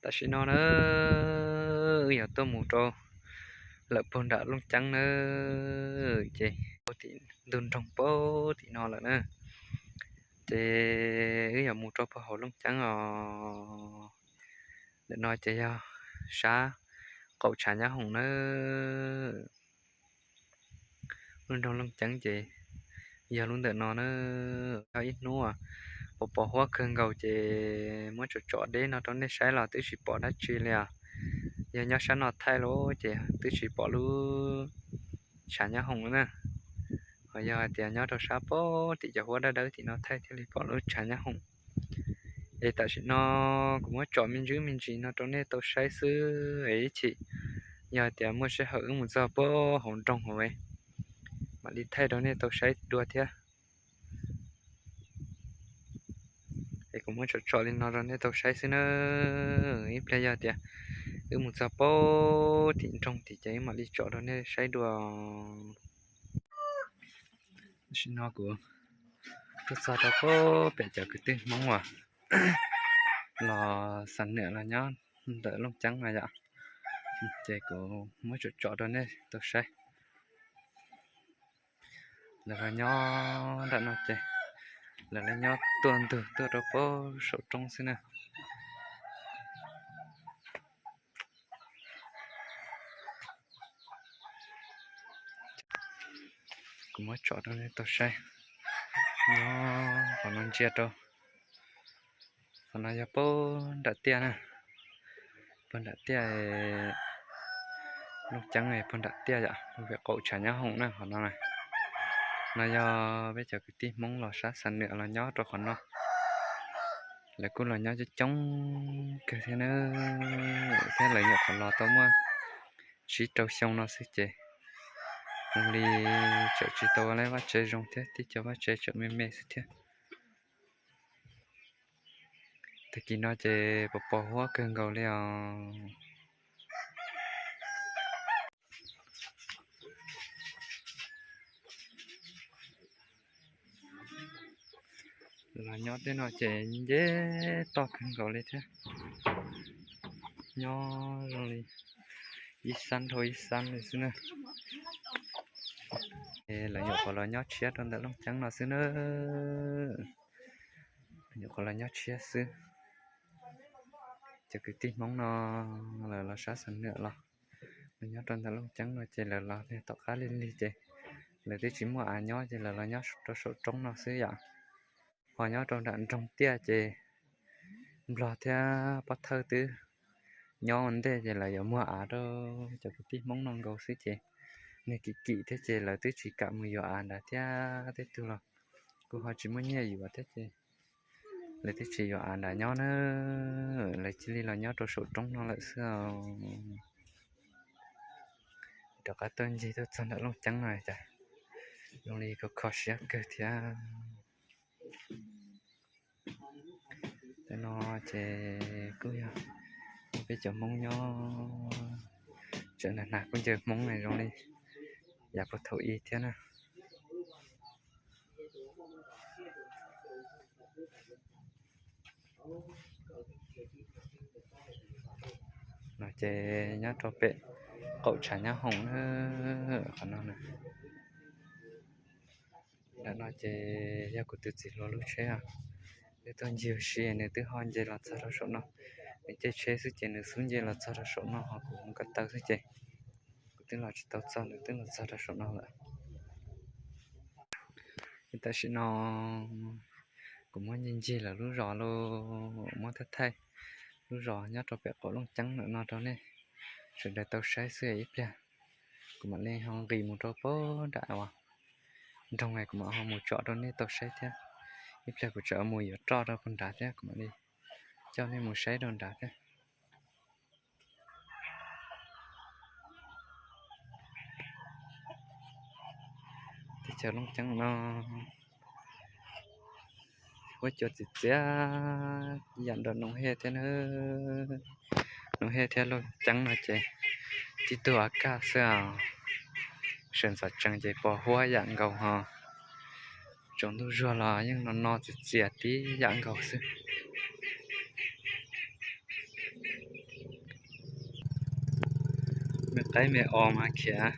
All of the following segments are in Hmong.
Tam sim no na, wb yog tuaj mus rau lawm puag nram Looj Ceeb na, ces puag tim ntug nroog puag tim no lawm na. Ces wb yog mus rau puag hauv Looj Ceeb os. Ntawm no ces yog sab qaum tshav nyab hoom na. Lub nroog Looj Ceeb ces yog lub ntawm no na. Yog ib hnub pos pos huab kawg nkaus ces muab tsom tsom deb no rau nej saib los twb tsis pom dab tsi li os. Yog nyob sab no thaij los ces twb tsis pom lub tshav nyab hoom na. Ho yog hais tias nyob rau sab puag tim cov huab dawb dawb tim no thaij thiaj li pom lub tshav nyab hoom. Es tam sim no kuv muab tsom me ntsis me ntsis no rau nej tau saib xwb es ib chim yog hais tias muaj sij hawm wb mus txog puag hauv nroog hauv es mam li thaij rau nej tau saib dua thiab. Es kuv muab tsom tsom li no rau nej tau saib xwb na. Ib pliag yog tias wb mus txog puag tim nroog tim ces wb mam li tsom rau nej saib dua. Tam sim no kuv tuaj txog rau puag pem cov kwv tij Hmoob uas los xam nwam los nyob ntawm Looj Ceeb no yom. Ces kuv muab tsom tsom rau nej tau saib. Lawv los nyob nram no ces lawv los nyob tuaj ntug tuaj rau puag saum roob xwb na. Kuv muab tsom rau nej tau saib. Nyob qhov no ntsia rau, qhov no yog puag nram tiaj na, puag nram tiaj, Looj Ceeb puag nram tiaj yom, pem qaum tshav nyab hoom na qhov no. No yog peb cov kwv tij Hmoob los sab xam nwam los nyob rau qhov no. Lawv kuj los nyob coob coob kawg thiab na, thiab lawv nyuam qhuav los tau muaj tsib rau xyoo no xwb ces zoo li tseem tsis tau lawv vaj tsev zoo thiab, tib co vaj tsev tseem me me xwb thiab. Tag kis no ces pos pos huab kawg nkaus li os. Los nyob tej no ces nce toj kawg nkaus li thiab. Nyob zoo li ib xab dhau ib xab li xwb na. Lawv nyuam qhuav los nyob tshiab rau ntawm Looj Ceeb no xwb na. Nyuam qhuav los nyob tshiab xwb. Cov kwv tij Hmoob no lawv los sab xam nwam los, los nyob rau ntawm Looj Ceeb no ces lawv los niag tom qab lig lig ces lawv twb tsis muaj av nyob ces lawv los nyob rau saum roob no xwb yom. Ho nyob rau nram nroog tiaj ces Nplog thiab Pob Thawj twb nyob ua ntej ces lawv yuav muag av rau cov kwv tij Hmoob no nkaus xwb ces niag kim kim thiab ces lawv twb tsis kam mus yuav av nrad thiab, tej tug los kuj ho tsis muaj nyiaj yuav thiab ces lawv twb tsis yuav av nrad nyob na, lawv cia li los nyob rau saum roob no lawm xwb. Rov qab tuaj ncig tuaj txog ntawm Looj Ceeb no cas zoo li kho kho siab kawg thiab. Tej no ces kuj yog peb cov Hmoob nyob, tseem nag nag kuj ncaws Hmoob zoo li yav puag thaum ub thiab na. No ces nyob rau pem qaum tshav nyab hoom na, qhov no na. Ntawm no ces yog kuv tus txiv hluas lub tsheb os. Nws tuaj ncig ua si nws twb ho nce los txog rau saum no. Nws caij tsheb xwb ces nws xub nce los txog rau saum no, ho kuv mus ko taw xwb ces kuv twb los tsis tau txog, nws twb los txog rau saum no lawm. Tam sim no kuv muab ncig ncig lawv lub zos los muab thaij thaij lub zos nyob rau pem qaum Looj Ceeb ntawm no rau nej sawv daws tau saib xwb. Ib pliag kuv mam li ho nqis mus rau puag nram uas nroog, kuv mam ho mus tsom rau nej tau saib thiab. Ib pliag kuv tseem mus yuav roj rau puag nrad thiab, kuv mam li coj nej mus saib rau nrad thiab. Teb chaws Looj Ceeb no huab cua txias txias yam nrog Noom Hej thiab na. Noom Hej thiab Looj Ceeb no ces tib tug av kaj xwb os. Sawv ntxov tsees ces pos huab yam nkaus ho. Tsaus ntuj zuag los yeej no no txias txias tib yam nkaus xwb. Me qaib me os mas khiav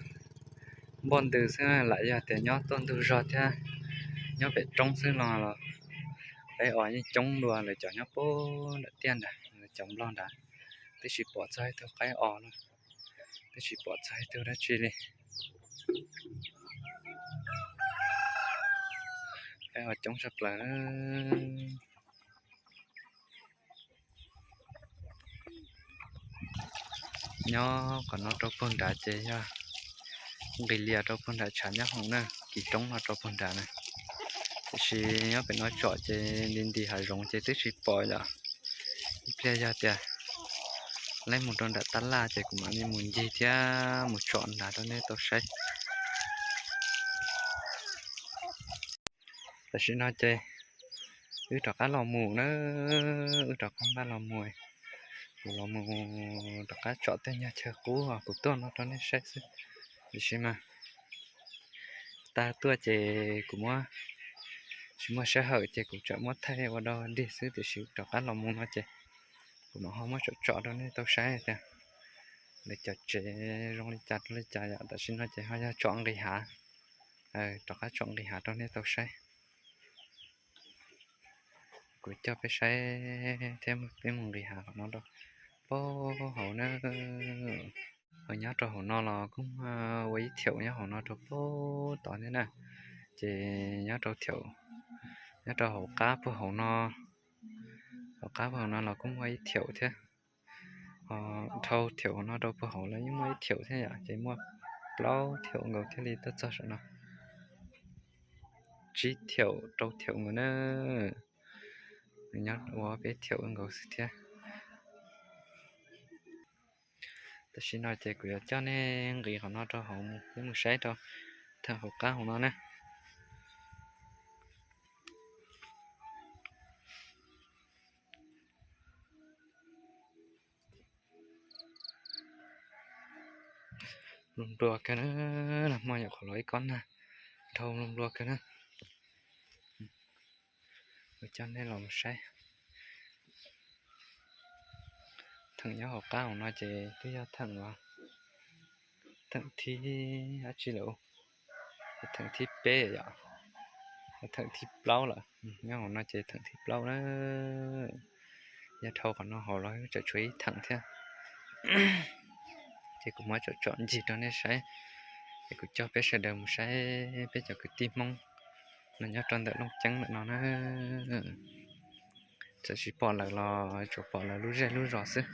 npoj ntws xwb, lam yog tias nyob tuaj ntug zog thiab nyob pem roob xwb no los qaib os yeej coob dua lawv cov nyob puag nram tiaj nrad, cov nplog nrad. Twb tsis pom txog ib tug qaib os li, twb tsis pom txog ib tug dab tsi li. Qaib os coob tshaj plaws. Nyob qhov no rau puag nrad ces yog nqis lias rau puag nram tshav nyob hoom na, kis roob no rau puag nrad na. Tiam sis nyob pem no tsom ces nti nti hav zoov ces twb tsis pom yom. Ib pliag yog tias laib mus rau nram tab laj ces kuv mam li mus ncig thiab mus tsom nrad rau nej tau saib. Tam sim no ces wb rov qab los mus na, wb rov qab npaj los mus, kuv los mus rov qab tsom tej nyuag chaw qub kuv tuaj no rau nej saib xwb. Tiam sis mas tag tuaj ces kuv muab, tsis muaj sij hawm ces kuv tseem muab thaij ua dog dig xwb, tiam sis rov qab los mus no ces kuv mam ho muab tsom tsom rau nej tau saib tias lawv cov tsev zoo li cas rau li cas yom. Tam sim no ces ho yog tsom nqis hav, rov qab tsom nqis hav rau nej tau saib. Kuv coj peb saib thiab peb mus nqis hav qhov no rau puag hauv na. Nyob rau hauv no los kuj muaj ua ib thiaum nyob hauv no rau puag tod thiab na. Ces nyob rau thiaum, nyob rau hauv qab puag hauv no, hauv qab puag hauv no los kuj muaj ib thiaum thiab. Dhau thiaum hauv no rau puag hauv los yeej muaj ib thiaum thiab yom, ces muaj plaub thiaum nkaus thiaj li tuaj txog saum no. Tsib thiaum rau thiaum nkaus na, nyob ua peb thiaum nkaus xwb thiab. Tam sim no ces kuv yuav coj nej nqis qhov no rau hauv mus, peb mus saib rau theem hauv qab hauv no na. Nplua nplua kawg na, hmo nyuam qhuav los ib kob nag, dhau nplua nplua kawg na. Kuv coj nej los mus saib. Theem nyob hauv qab hauv no ces twb yog theem, theem thib dab tsi lawm, theem thib peb yom, theem thib plaub lawm. Nyob hauv no ces theem thib plaub na. Yog dhau qhov no hauv los tseem tshuav ib theem thiab. Ces kuv muab tsom tsom ncig rau nej saib, es kuv coj peb sawv daws mus saib peb cov kwv tij Hmoob no nyob rau ntawm Looj Ceeb ntawm no na. Txawm tsis pom lawv los tsuas pom lawv lub zej lub zos xwb.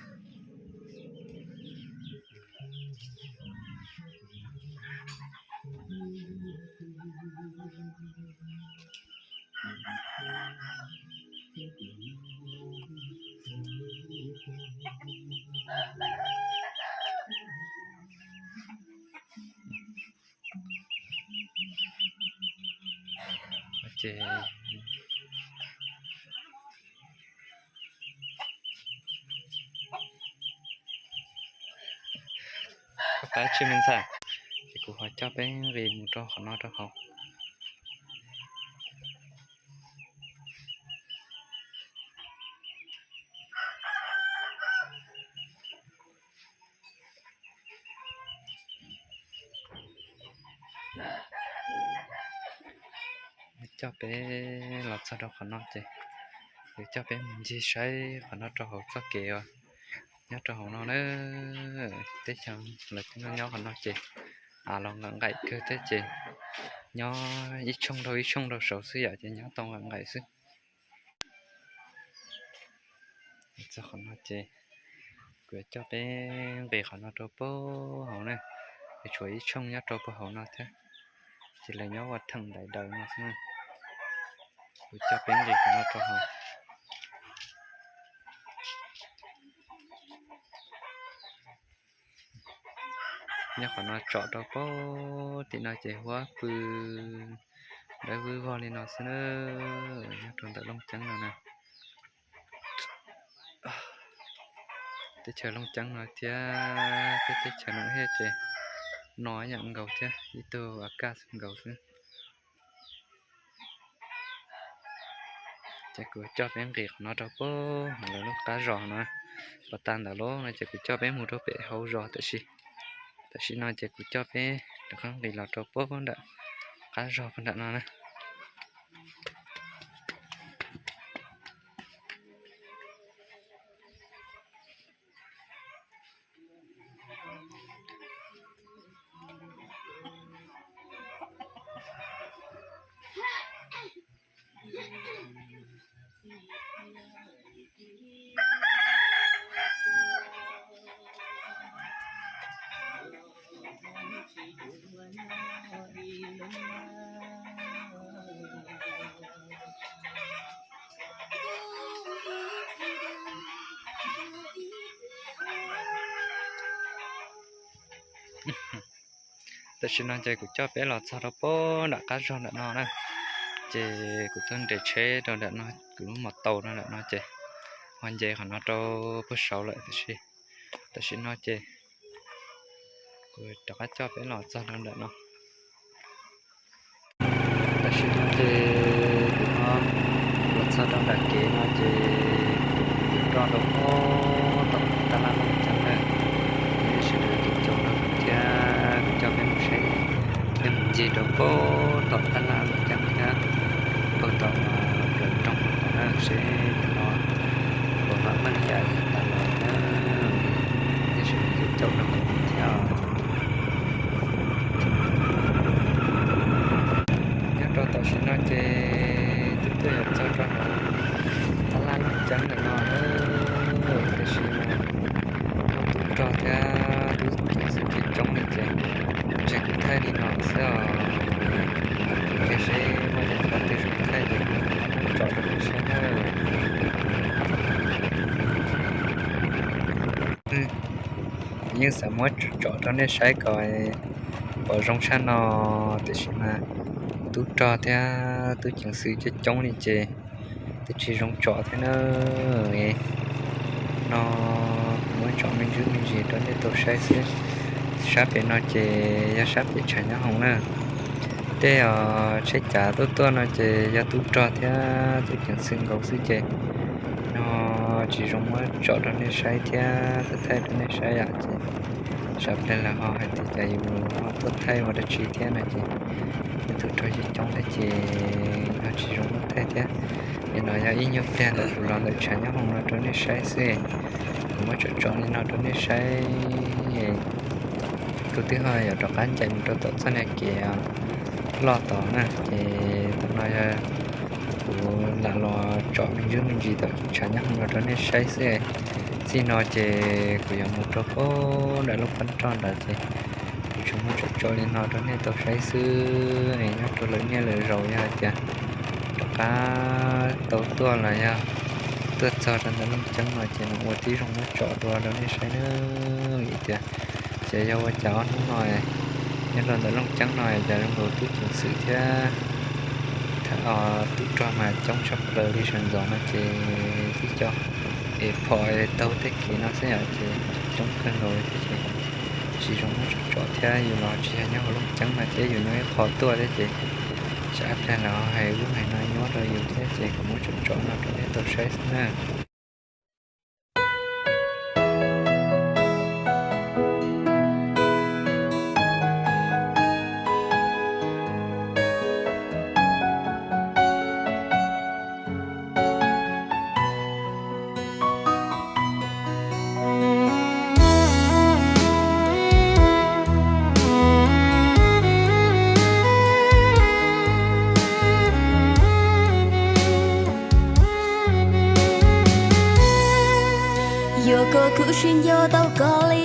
Ces koj qab tsis me ntxhais, ces kuv ho coj peb nqis mus rau qhov no rau hauv. Coj peb los txog rau qhov no ces kuv coj peb mus ncig saib qhov no rau hauv txoj kev uas nyob rau hauv no na. Teb chaws lawv nyob qhov no ces av los nqaim nqaim kawg thiab ces nyob ib tshooj rau ib tshooj rau saud xwb yom, ces nyob tau nqaim nqaim xwb. Txog qhov no ces kuv yuav coj peb nqis qhov no rau puag hauv na, es tshuav ib tshooj nyob rau puag hauv no thiab, ces lawv nyob ua theem daim daws no xwb. Kuv coj peb nqis qhov no rau hauv. Nyob qhov no tsom rau puag tim no ces huab pw dawb vwb vog li no xwb na. Nyob rau ntawm Looj Ceeb no na. Teb chaws Looj Ceeb no thiab peb teb chaws no thiab ces no ib yam nkaus thiab, ib tug a kaj nkaus xwb. Ces kuv coj peb nqis qhov no rau puag hauv lawv lub qab zos no. Pov tag ntawd lawm no ces kuv coj peb mus rau pem hauv zos tam sim. Tam sim no ces kuv coj peb rov qab nqis los rau pem nram qab zog pem nram no na. Tam sim no ces kuv coj peb los txog rau pem nram qab zog ntawm no na. Ces kuv tuaj nres tsheb rau ntawm no, kuv lub mos taus rau ntawm no ces ho nce qhov no rau puag saud lawm, tiam sis tam sim no ces kuv rov qab coj peb los txog rau ntawm no. Tam sim no ces kuv ho los txog rau nram kev no ces kuv roj rau pem tom tab laj Looj Ceeb na. Sawv daws caum caum nrog kuv thiab kuv coj peb mus saib, peb mus ncig rau pem tom tab laj Looj Ceeb thiab pem tom plawv nroog tom na seb no puas mam meej ib yam tas los na. Sawv daws caum caum nrog kuv thiab. Nyob rau tam sim no ces twb tuaj yuav txog rau hauv tab laj Looj Ceeb lawm no na, tiam sis mas muaj tub rog thiab tub ceev xwm coob coob li ces ntshe kuv thaij li no xwb os. Kuv ntsia seb muaj cov twg zoo thaij ces kuv muab tsom rau nej saib na. Yeej xav muab tsom rau nej saib kom pom zoo tshaj no, tiam sis mas tub rog thiab tub ceev xwm coob coob li ces twb tsis zoo tsom thiab na. No kuv muab tsom me ntsis me ntsis rau nej tau saib xwb. Sab pem no ces yog sab pem tshav nyob hoom na. Tej tsheb cav tuaj tuaj no ces yog tub rog thiab tub ceev xwm nkaus xwb ces no tsis zoo muab tsom rau nej saib thiab thaij rau nej saib yom. Ces tsam pliag lawv ho hais tias cas yus ho tuaj thaij ua dab tsi thiab no ces yog tub rog coob coob thiab ces no tsis zoo muab thaij thiab. Es no yog ib nyuag pliag ntawd kuv los ntawm tshav nyob hoom no rau nej saib xwb. Kuv muab tsom tsom li no rau nej saib. Kuv twb ho yuav rov qab ncaim mus rau tom txoj niag kev loj tod na, ces tam no yog kuv lam los tsom me ntsis me ntsis tom tshav nyob hoom no rau nej saib xwb. Txij no ces kuv yuav mus rau pem nram lub qab roj ntawd ces kuv tsuas muab tsom tsom li no rau nej tau saib xwb. Nyob rau lawv niaj lawv zaus yog hais tias rov qab tau tuaj los yog tuaj txog rau ntawm Looj Ceeb no ces nws ua tib zoo muab tsom dua rau nej saib na. Vim tias ces yog ua cas ob hnub no nyob rau ntawm Looj Ceeb no cas zoo nkaus tub ceev xwm thiab tub rog mas coob tshaj plaws li sawv ntxov no ces tib co es phom taug tej kev no xwb yom ces coob kawg nkaus thiab ces tsis zoo muab tsom tsom thiab yus los tsis yog nyob hauv Looj Ceeb mas thiab yus nyob ib qho tuaj thiab ces tsam pliag lawv hais ub hais no nyuaj rau yus thiab ces kuv muab tsom tsom no rau nej tau saib xwb na. Yuav kom kuv sib nco tau koj li